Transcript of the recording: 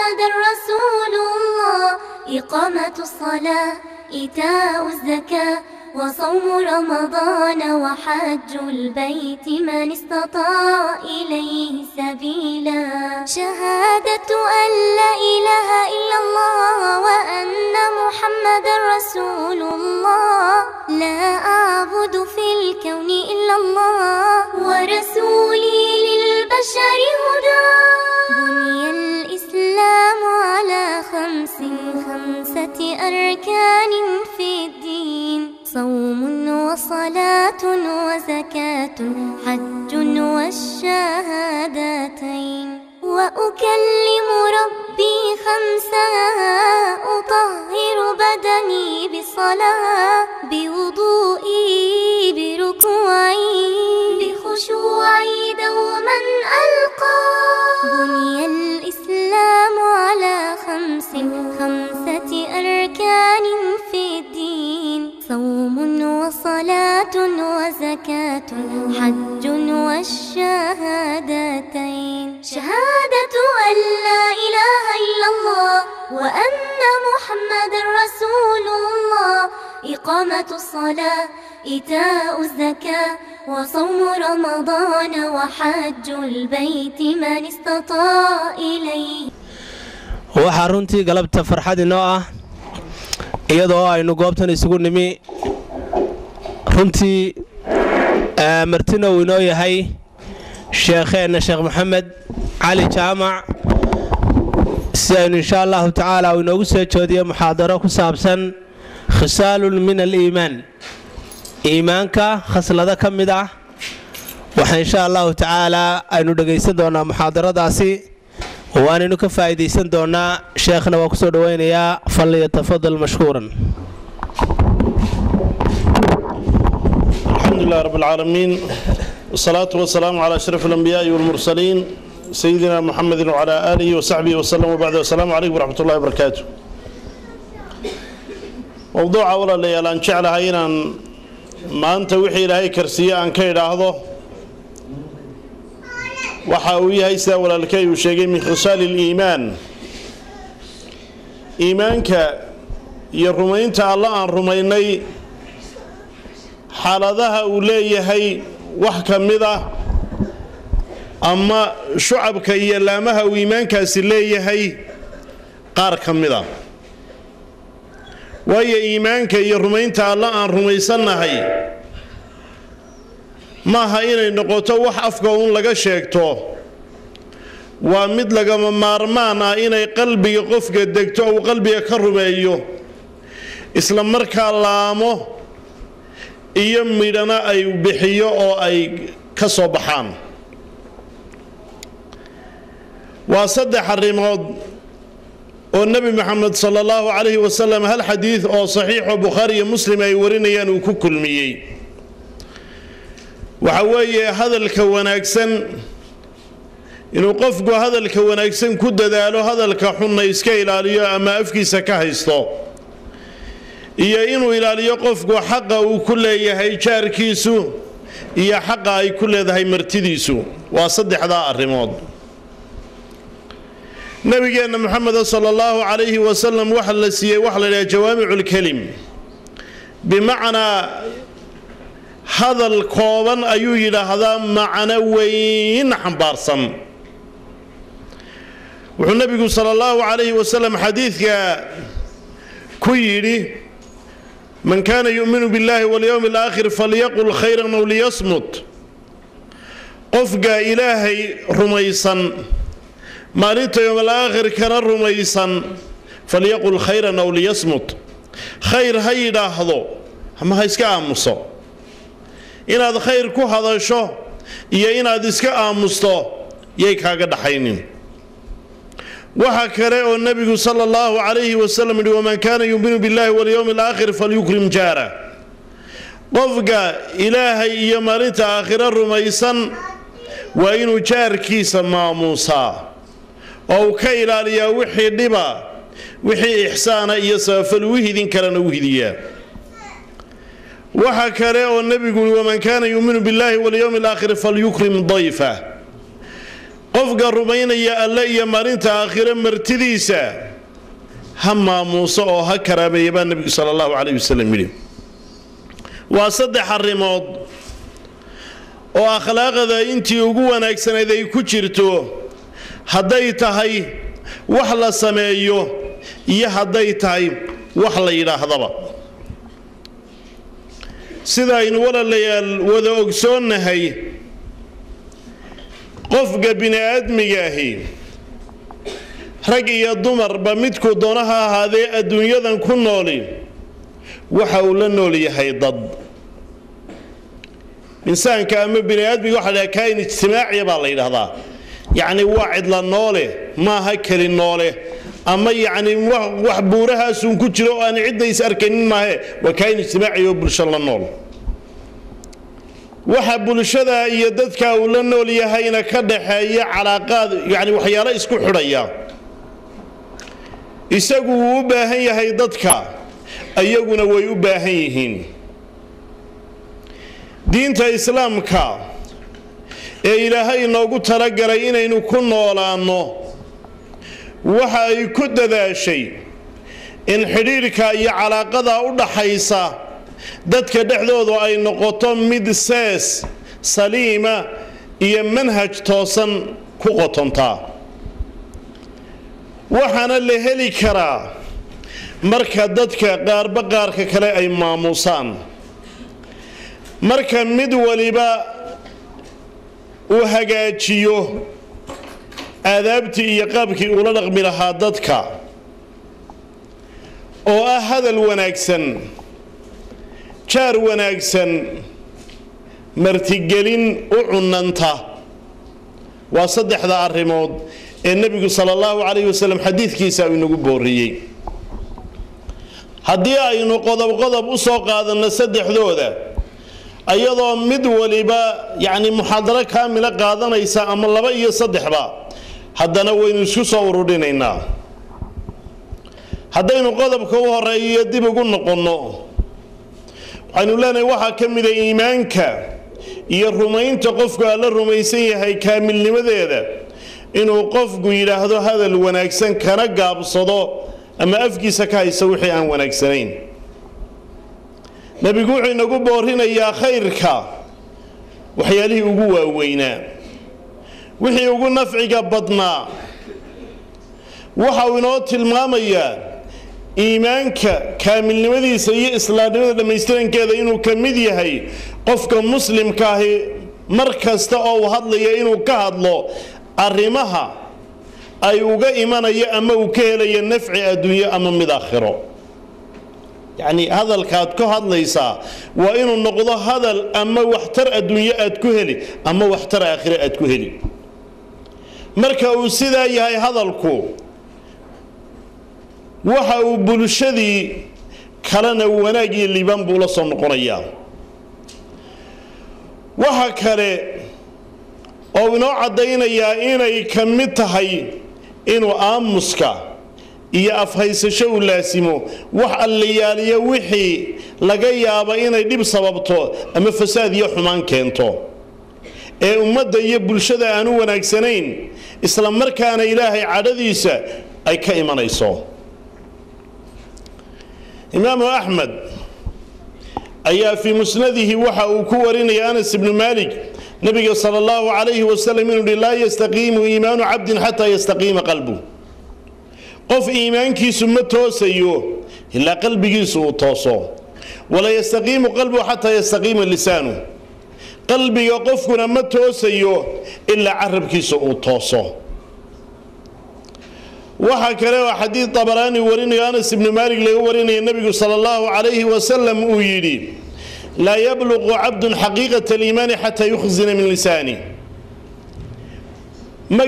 محمد رسول الله. إقامة الصلاة، إيتاء الزكاة، وصوم رمضان، وحج البيت من استطاع إليه سبيلا. شهادة أن لا إله إلا الله وأن محمد رسول الله. لا أعبد في الكون إلا الله، ورسولي للبشر هدى. بني الإسلام على خمس، خمسة أركان في الدين: صوم وصلاة وزكاة، حج والشهادتين. وأكلم ربي خمسا، أطهر بدني بالصلاة، بوضوئي بركوعي بخشوعي دوما ألقى. بني الإسلام على خمس، خمسة أركان في الدين: صوم وصلاة وزكاة، حج والشهادتين. شهادة أن لا إله إلا الله وأن محمد رسول الله. إقامة الصلاة، إيتاء الزكاة، وصوم رمضان، وحج البيت من استطاع إليه. Waxaa runtii galabta farxad inoo ah, iyadoo aynu goobtan isugu nimi, runtii martina uu inoo yahay sheekheenna Sheekh Maxamed Cali Jaamac, si aynu insha allahu tacaala uu inoogu soo jeediyo muxaadaro ku saabsan khisaalun min aliimaan, iimaanka khaslado ka mid ah. Waxaa insha allahu tacaalaa aynu dhegaysan doonaa muxaadaradaasi, waanaynu ka faa'iidaysan doonaa. Sheekhna waa kusoo dhowaynayaa, falyatafadal mashkuuran. الحمد لله رب العالمين، والصلاة والسلام على أشرف الأنبياء والمرسلين، سيدنا محمد وعلى آله وصحبه وسلم، وبعد، السلام عليكم ورحمة الله وبركاته. موضوع walaalayaal aan jeclahay inaan maanta wixii Ilaahay karsiiye aan ka idhaahdo waxa uu yahay, sida walaalkay uu sheegay, min khisaali liimaan, iimaanka iyo rumaynta Alla aan rumaynay xaaladaha uu leeyahay wax ka mid ah, ama shucabka iyo laamaha uu iimaankaasi leeyahay qaar ka mid ah. Waayo, iimaanka iyo rumaynta Alla aan rumaysannahay maaha inay noqoto wax afka uun laga sheegto. Waa mid lagama maarmaan ah inay qalbiga qofka degto, uu qalbiga ka rumeeyo, isla markaa laamo iyo midhana ay bixiyo oo ay ka soo baxaan. Waa saddex arrimood oo Nebi Maxamed sala allahu calayhi wasalam hal xadiid oo saxiixo Bukhaari iyo Muslim ay warinayaan uu ku kulmiyey. Waxa weeye hadalka wanaagsan, inuu qofku hadalka wanaagsan ku dadaalo, hadalka xunna iska ilaaliyo ama afkiisa ka haysto, iyo inuu ilaaliyo qofku xaqa uu ku leeyahay jaarkiisu iyo xaqa ay ku leedahay martidiisu. Waa saddexdaa arrimood. Nabigeenna Moxameda sala allahu calayhi wasalam waxa la siiyey waxa la yidhaha jawaamiculkelim, bimacnaa hadal kooban ayuu yidhaahdaa macno weyn xambaarsan. Wuxuu nebigu sala allahu calayhi wasalam xadiidka ku yidhi: "Man kaana yu'minu biاllahi walyowmi alaakhir falyaqul khayran aw liyasmut." Qofka Ilaahay rumaysan, maalinta yowmal aakhirkana rumaysan, falyaqul khayran aw liyasmut, khayr ha yidhaahdo ama ha iska aamuso. Inaad khayr ku hadasho iyo inaad iska aamusto yay kaaga dhaxaynin. Waxa kale oo nebigu sala allahu calayhi wasalam yihi: "Waman kaana yuuminu billahi walyowmi alaakhir falyukrim jaara." Qofka Ilaahay iyo maalinta aakhiro rumaysan waa inuu jaarkiisa maamuusaa oo uu ka ilaaliyaa wixii dhiba, wixii ixsaana iyo sabafal u hidin karana u hidiyaa. Waxa kale oo nebigu yihi: "Waman kaana yuuminu billahi walyowmi alaakhir falyukrim dayfa." Qofka rumaynaya alle iyo maalinta aakhire martidiisa ha maamuuso oo ha karaameeya baa nebigu sala allahu calayh wasalam yidhi. Waa saddex arrimood oo akhlaaqda intii ugu wanaagsanayd ay ku jirto, hadday tahay wax la sameeyo iyo hadday tahay wax la yidhaahdaba. Sida aynu walaalayaal wada ogsoonnahay, qofka bini-aadmigaahi rag iyo dumarba midkuu doono ha ahaadee adduunyadan ku nooli waxa uu la nool yahay dad. Insaanka ama bini-aadmiga waxa la yidhaha kaain ijtimaaciya baa la yidhahdaa, yacni waa cidla noole, maaha keli noole, ama yacni wax buurahaasun ku jiro oo aan cidna is arkaynin maahe, waa kaain ijtimaaci oo bulsho la nool. Waxa bulshada iyo dadka uu la nool yahayna ka dhaxeeya calaaqaad, yacni waxyaalo isku xidhaya. Isagu wuu u baahan yahay dadka, iyaguna way u baahan yihiin. Diinta islaamka ee Ilaahay inoogu talagalay inaynu ku noolaanno waxa ay ku dadaashay in xidhiidhka iyo calaaqada u dhaxaysa dadka dhexdoodu ay noqoto mid sees saliima iyo manhaj toosan ku qotontaa. Waxaana la heli karaa marka dadka qaarba qaarka kale ay maamuusaan, marka mid waliba uu hagaajiyo aadaabtii iyo qaabkii ula dhaqmi lahaa dadka, oo ah hadal wanaagsan, jaar wanaagsan, martigelin u cunanta. Waa saddexda arrimood ee nebigu sala allahu calayhi wasalam xadiidkiisa uu inagu booriyey. Haddii aynu qodob qodob u soo qaadanno saddexdooda, iyadoo mid waliba yacni muxaadaro kaamila qaadanaysa ama laba iyo saddexba, haddana waynu isku soo ururinaynaa. Haddaynu qodobka u horeeyo dib ugu noqonno, waxaynu leenahay waxaa ka mida iimaanka iyo rumaynta qofku alla rumaysan yahay kaamilnimadeeda inuu qofku yidhaahdo hadal wanaagsan, kana gaabsado ama afkiisa ka haysto wixii aan wanaagsanayn. Nebigu wuxuu inagu boorinayaa khayrka waxyaalihii ugu waaweynaa, wixii ugu nafciga badnaa. Waxa uu inoo tilmaamayaa iimaanka kaamilnimadiisa iyo islaamnimada dhammaystirankeeda inuu ka mid yahay qofka muslimka ahi mar kasta oo uu hadlayo inuu ka hadlo arrimaha ay uga imanayo ama uu ka helayo nafci adduunyo ama mid aakhiro. Yacni hadalkaad ku hadlaysaa waa inuu noqdo hadal ama waxtar adduunyo aad ku heli ama waxtar aakhiro aad ku heli. Marka uu sidaa yahay hadalku, waxa uu bulshadii kalena wanaag iyo liibaan buu la soo noqonayaa. Waxa kale oo inoo caddaynayaa inay ka mid tahay inuu aamuska iyo afhaysasho uu laasimo wax alliyaaliyo wixii laga yaabo inay dhib sababto ama fasaad iyo xumaan keento ee ummadda iyo bulshada aan u wanaagsanayn, isla markaana Ilaahay cadhadiisa ay ka imanayso. Imaamu Axmed ayaa fii musnadihi waxa uu ku warinaya Anas ibnu Maalik nabiga sala allahu calayhi wasalam inuu yihi: laa yastaqiimu iimaanu cabdin xataa yastaqiima qalbu. Qof iimaankiisu ma toosayo ilaa qalbigiisu uu tooso. Wala yastaqiimu qalbuhu xataa yastaqiima lisaanu. Qalbiga qofkuna ma toosayo ilaa carabkiisa uu tooso. Waxaa kale oo xadiid Dabaraani warinayo, Anas ibnu Maalik laga warinaya, nebigu sala allahu calayhi wasalam uu yidhi: laa yabluqu cabdun xaqiiqata aliimaani xataa yukhzina min lisaani. Ma